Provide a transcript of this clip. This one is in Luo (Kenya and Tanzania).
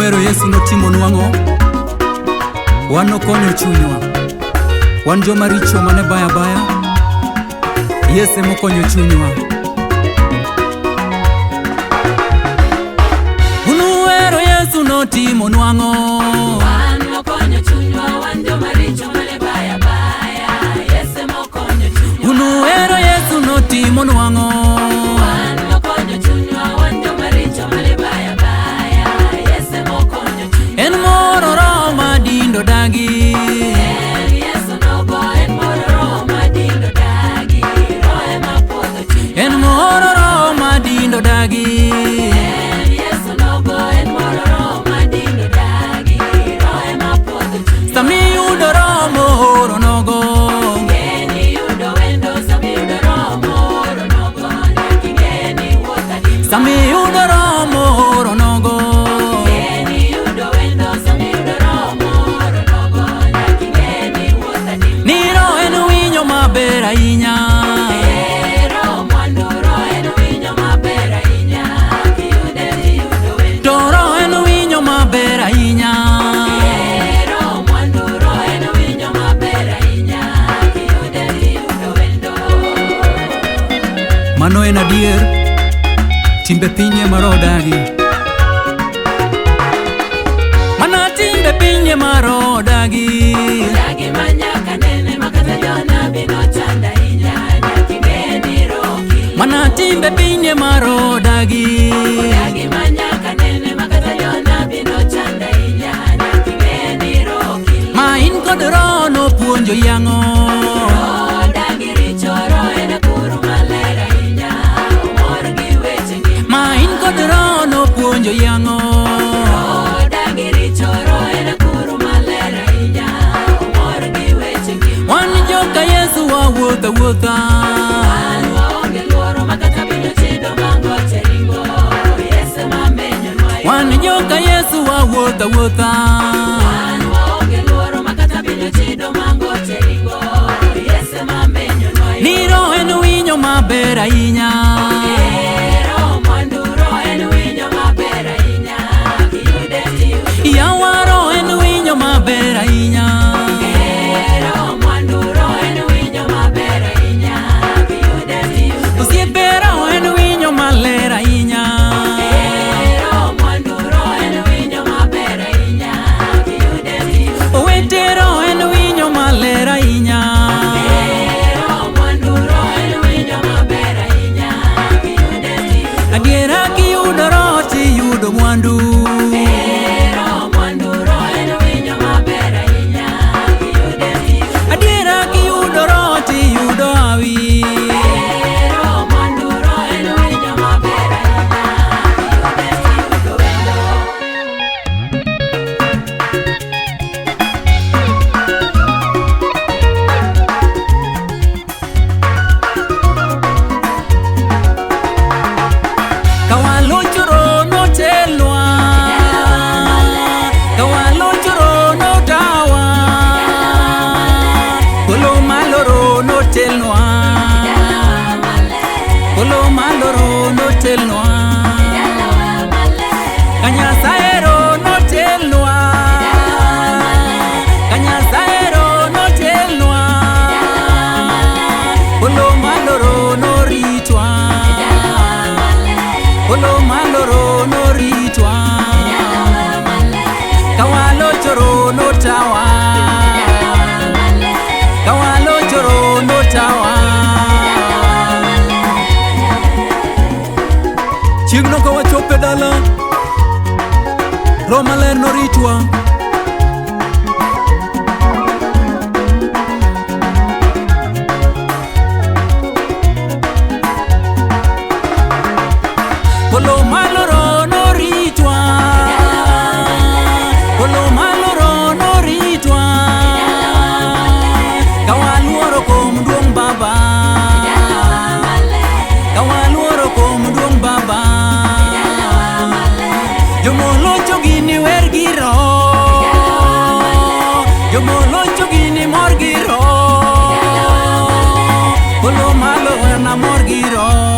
Unuhero Yesu notimonwa ang'o? Wan nokonyo chunywa. Wan joma richo mane baya baya. Yesu emokonyo chunywa. Unuhero Yesu notimonwa ang'o? Wan mokonyo chunywa, wan joma richo mane baya baya. Yesu mokonyo chunywa. Unuhero Yesu notimonwa ang'o? Wan mokonyo chunywa, wan joma richo mane baya baya. Yesu mokonyo chunywa. En moro roho madindo dagi. En Yesu nogo, en moro roho madindo dagi. Roho ema puodho chunywa. En moro roho madindo dagi. En Yesu nogo, en moro roho madindo dagi. Roho ema puodho chunywa. Samiyudo roho mohoro nogo. Ing'eni yudo wendo, samiyudo roho mohoro nogo. Nyaka ing'eni wuoth adimba. Samiyudo roho mohoro nogo. Ing'eni yudo wendo, samiyudo roho mohoro nogo. Nyaka ing'eni wuoth adimba. Ni roho en winyo maber ahinya. Eh, roho mwandu, roho en winyo maber ahinya. Kiyude tiyudo wendo. To roho en winyo maber ahinya. Eh, roho mwandu, roho en winyo maber ahinya. Kiyude tiyudo wendo. Mano en adier. Timbe piny ema roho dagi. Mana timbe piny ema roho dagi. Dagi manyaka nene makata jonabi nochanda ahinya. Nyaka ing'e ni roho kilo. Mana timbe piny ema roho dagi. Dagi manyaka nene makata jonabi nochanda ahinya. Nyaka ing'e ni roho kilo. Ma in kod roho nopuonjo yang'o. Roho dagi richo, roho en akuru maler ahinya. Omor gi weche ngima. Ma in kod roho nopuonjo yang'o. Roho dagi richo, roho en akuru maler ahinya. Omor gi weche ngima. Wan joka Yesu wawuotho awuotha. Wan waonge luoro makata piny ochido mangoche ringo. Yesu mamenyonwa yo. Wan joka Yesu wawuotho awuotha. Wan waonge luoro makata piny ochido mangoche ringo. Yesu mamenyonwa yo. Ni roho en winyo maber ahinya. Eh, roho mwandu, roho en winyo maber ahinya. Kiyude tiyudo. Yawa roho en winyo maber ahinya. Eh, roho mwandu, roho en winyo maber ahinya. Kiyude tiyudo. Osiepe roho en winyo maler ahinya. Eh, roho mwandu, roho en winyo maber ahinya. Kiyude tiyudo. Owete roho en winyo maler ahinya. Eh, roho mwandu, roho en winyo maber ahinya. Kiyude tiyudo. Adiera kiyudo roho tiyudo mwandu. Eh, roho mwandu, roho en winyo maber ahinya. Kiyude tiyudo. Adiera kiyudo roho tiyudo hawi. Eh, roho mwandu, roho en winyo maber ahinya. Kiyude tiyudo wendo. Kawalochoro notelwa. Kawalochoro notawa. Polo maloro notelnwa. Polo maloro notelnwa. Kanyasaero notelnwa. Kanyasaero notelnwa. Polo maloro noritwa. Polo maloro noritwa. Kawalochoro notawa. Kawalochoro notawa. Chieng'no ka wachopo e dala, roho maler noritwa. Polo maloro noritwa. Polo maloro noritwa. Kawaluoro kom duong' baba. Kawaluoro kom duong' baba. Jomolocho gini wer gi roho. Jomolocho gini mor gi roho. Polo malo na mor gi roho.